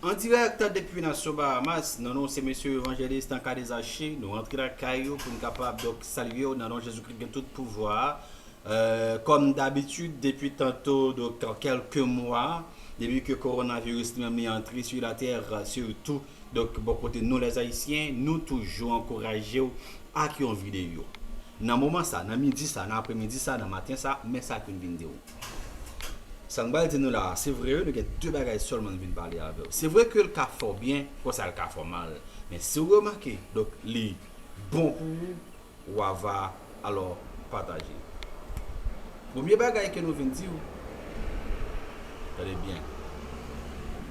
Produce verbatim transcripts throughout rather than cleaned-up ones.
An dirèk depi Nassau, Bahamas, nan non se mesye evanjelis Tanka Dezache, nou rantre lakay yo pou n kapab donk salye w nan non Jezikri ki gen tout pouvwa a. Euh, comme d'habitude, depi tanto, donk, kèlke mwa, depi ke kowonaviris li menm li antre sou latè, sitou, donk, bò kote nou, lèzayisyen, nou toujou ankouraje w ak yon videyo. Nan moman sa, nan midi sa, nan apremidi sa, nan maten sa, men sa ke n vin di w. Sa n pral di nou la a, se vre, wi, nou gen de bagay sèlman n vin pale avè w. Se vre ke l ka fè w byen, konsa l ka fè w mal. Men si w remake, donk, li bon pou ou, w a va alò pataje. Premye bagay ke nou vin di w, tande byen.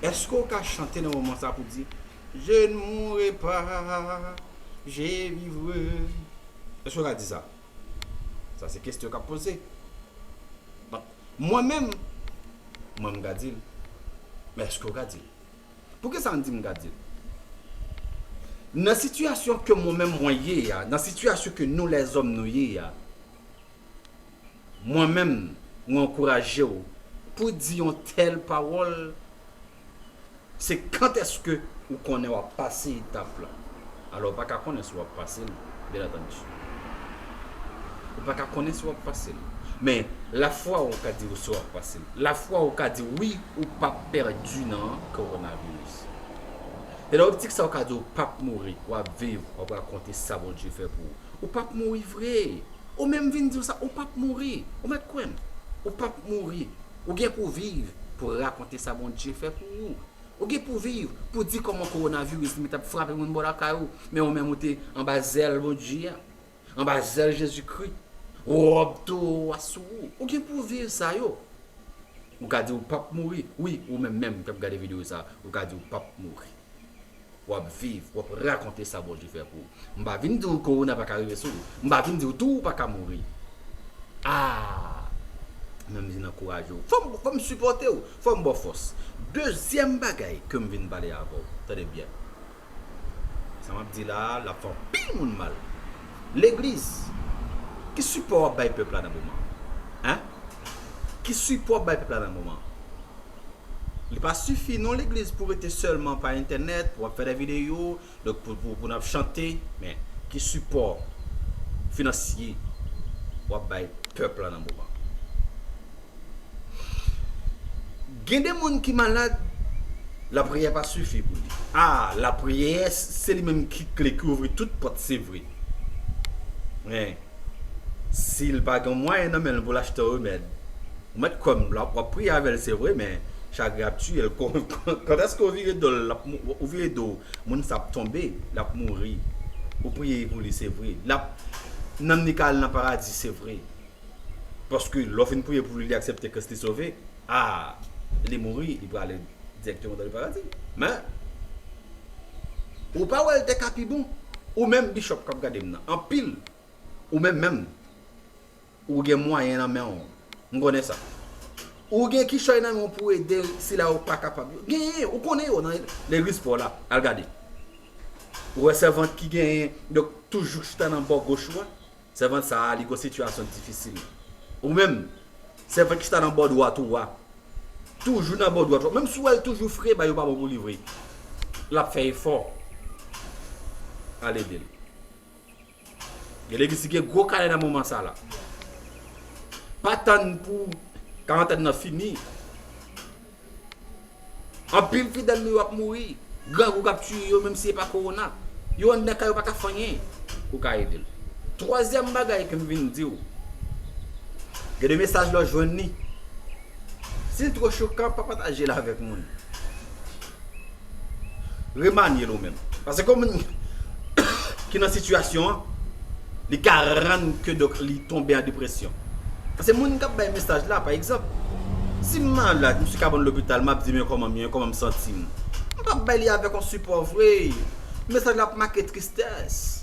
Èske w ka chante nan moman sa pou di, Je ne mourrai pas, je vivrai? Èske w ka di sa? Sa se kesyon k ap poze. Donk, mwen menm, mwen m ka di l. Men èske w ka di l? Poukisa m di m ka di l? Nan sitiyasyon ke mwen menm mwen ye a, nan sitiyasyon ke nou lèzòm nou ye a, mwen menm, mwen ankouraje w pou di yon tèl pawòl, se kantèske ou konnen w ap pase etap la. Alò, ou pa ka konnen si w ap pase l, byen antandi. Ou pa ka konnen si w ap pase l. Men, lafwa w ka di w si w ap pase l. Lafwa w ka di wi, ou p ap pèdi nan kowonaviris. E nan optik sa, w ka di w p ap mouri, w ap viv, w ap rakonte sa Bondye fè pou ou. Ou p ap mouri vre. Ou menm vin di w sa, ou p ap mouri. Ou mèt kwè m. Ou p ap mouri. Ou gen pou viv, pou rakonte sa Bondye fè pou ou. Ou gen pou viv, pou di kòman kowonaviris li t ap frape moun bò lakay ou, men ou menm ou te anba zèl Bondye a, anba zèl Jezikri, wòb towo a sou ou. Ou gen pou viv sa yo. Ou ka di ou p ap mouri. Wi, ou menm menm k ap gade videyo sa, ou ka di ou p ap mouri. W ap viv, w ap rakonte sa Bondye fè pou ou. M pa vin di w kowona pa ka rive sou ou. M pa vin di w tou ou pa ka mouri. Ah! Men m vin ankouraje w. Fò m, fò m sipòte w. Fò m ba w fòs. Dezyèm bagay ke m vin pale avè w. Tande byen. Sa m ap di la a, l ap fè anpil moun mal. Legliz, ki sipò w ap bay pèp la nan moman an? Hein? Ki sipò w ap bay pèp la nan moman an? Li pa sifi non legliz pou rete sèlman pa entènèt, pou w ap fè de videyo, donk pou, pou, pou n ap chante, men ki sipò finansye w ap bay pèp la nan moman? Gen de moun ki malad, lapriyè pa sifi pou li. Ah, lapriyè, se li menm ki kle ki ouvri tout pòt, se vre. Men, si l pa gen mwayen nan men l pou l achte yon remèd, ou mèt kwè m, w ap priye avè l, se vre, men chagren ap tiye l. Kantèske w vire do l, l ap mou-, ou vire do, moun sa ap tonbe, l ap mouri. Ou priye pou li, se vre. L ap, nanm li ka al nan paradi, se vre. Paske lè w fin priye pou li, li aksepte Kris, li sove, a, li mouri, li prale dirèkteman nan le paradi. Men, ou pa wè l te ka pi bon? Ou menm, bichòp k ap gade m nan, anpil, ou menm menm, ou gen mwayen nan men w. M konnen sa. Ou gen kichòy nan men w pou ede sila yo pa kapab yo. Genyen, ou konnen yo nan legliz pa w la. Al gade. Ou wè sèvant ki genyen, donk, toujou chita nan bò goch ou a. Sèvant sa a, li gon sitiyasyon difisil. Ou menm, sèvant ki chita nan bò dwat ou a, toujou nan bò dwat ou a. Menm si w wè l toujou fre, ba yo pa bon pou li vre. L ap fè efò. Al ede l. Gen legliz ki gen gwo kanè nan moman sa la. Pa tann pou karantèn nan fini. Anpil fidèl nou yo ap mouri. Grangou k ap tiye yo, menm si se pa kowona. Yo anndan kay yo pa ka fè anyen. Ou ka ede l. Twazyèm bagay ke m vin di w. Gen de mesaj lè w jwenn li. Si l twò chokan, pa pataje l avèk moun. Remanye l ou menm. Paske yon moun ki nan sitiyasyon an, li ka rann ke donk li tonbe an depresyon. Paske moun k ap bay mesaj la, pa egzanp, si m malad, m sou kabann lopital, m ap di men kòman m ye, kòman m santi m. M p ap bay li avèk yon sipò vre. Mesaj la ap make tristès.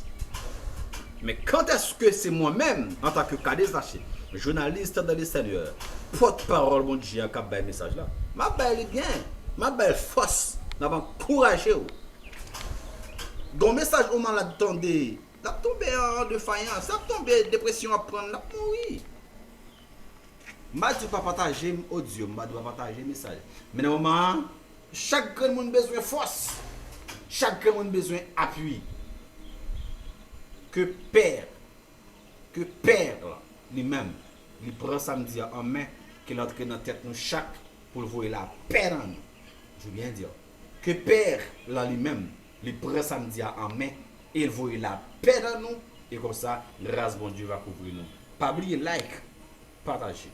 Men kantèske se mwen menm, antanke Cadet Zaché, jounalis dans le Seigneur, pòtpawòl Bondye an k ap bay mesaj la, m ap bay li byen, m ap bay l fòs, m ap ankouraje w. Gon mesaj yon malad tande, l ap tonbe an defayans, l ap tonbe, depresyon ap pran l, l ap mouri. M pa di w pa pataje odyo, m pa di w pa pataje mesaj. Men nan moman an, Chak grenn moun bezwen fòs. Chak grenn moun bezwen apui. Ke Pè, ke Pè la, li menm, li pran samdi a an men, ke l antre nan tèt nou chak pou l voye lapè nan nou. Je viens dire, ke Pè la li menm, li pran samdi a an men, e l voye lapè nan nou, e konsa, gras Bondye va kouvri nou. Pa bliye like, pataje,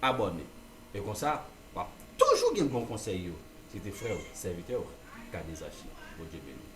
abòne. E konsa, w ap toujou gen bon konsèy yo. Se te frè w, sèvitè w, K D Zachi. Bondye beni.